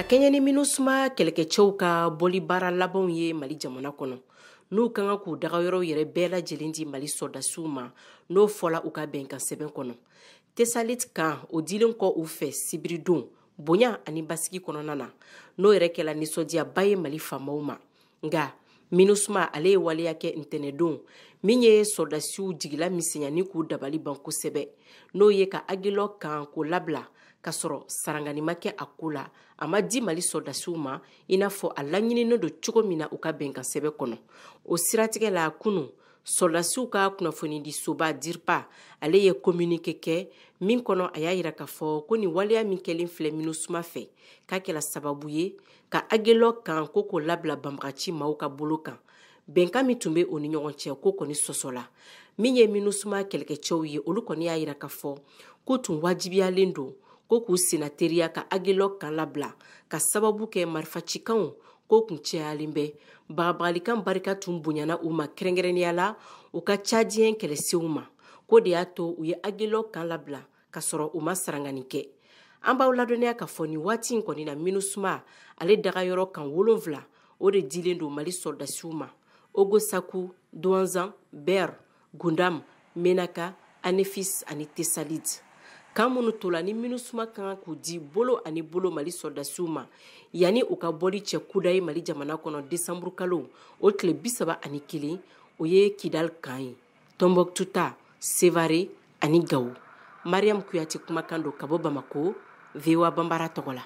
Ka kɛɲɛ ni MINUSMA kɛlɛkɛcɛw ka bɔli baara labanw ye Mali jamana kɔnɔ, n'u ka kan k'u dagayɔrɔw yɛrɛ bɛɛ lajɛlen di Mali sɔrɔdasiw ma, n'o fɔla u ka bɛnkan sɛbɛn kɔnɔ. Tesalit kan o dilen kɔ u fɛ sibiridon bonya ani basigi kɔnɔna na, n'o yɛrɛ kɛla nisɔndiyaba ye Mali faamaw ma. Nka MINUSMA ale ye waleya kɛ ntɛnɛndon min ye sɔrɔdasiw jigila misɛnya ni k'u dabali ban kosɛbɛ, n'o ye ka Aguelhok kan k'o labila k'a sɔrɔ sarangani ma kɛ a ko la, a ma di Mali sɔrɔdasiw ma i n'a fɔ a laɲininen don cogo min na u ka bɛnkan sɛbɛn kɔnɔ. O siratigɛ la, kunun sɔrɔdasiw ka kunnafonidisoba DIRPA ale ye communiqué kɛ min kɔnɔ, a y'a yira k'a fɔ ko nin waleya min kɛlen filɛ MINUSMA fɛ, k'a kɛla sababu ye ka Aguelhok kan ko k'o labila banbagaci maaw ka bolo kan. Bɛnkan min tun bɛ o ni ɲɔgɔn cɛ, ko kɔni sɔsɔla. Min ye MINUSMA kɛlɛkɛcɛw ye, olu kɔni y'a yira k'a fɔ ko tun wajibiyalen don ko k'u senna teriya ka Aguelhok kan labila, ka sababu kɛ marifacikanw ko kun cayalen bɛ, bagabagalikan barika tun bonyana u ma, kɛrɛnkɛrɛnnenya la u ka Tchadien kɛlɛsenw ma. Ko de y'a to u ye Aguelhok kan labila k'a sɔrɔ u ma sarangani kɛ. An b'aw ladɔnniya k'a fɔ nin waati in kɔni na, MINUSMA ale dagayɔrɔ kan 7, o de dilen don Mali sɔrɔdasiw ma: Ogosaku, Douentza, Ber, Gundam, Menaka, Anefis ani Tesalit. Kan minnu tola ni MINUSMA kan k'u di bolo ani bolo Mali sɔrɔdasiw ma yanni u ka bɔli cɛ kuda ye Mali jamana kɔnɔ desanburu kalo o tile 31, o ye Kidal kan ye, Tombouctou ta, Sevare ani Gawo. Mariam Kuyate kumakan don ka bɔ Bamako, VOA Banbara tɔgɔ la.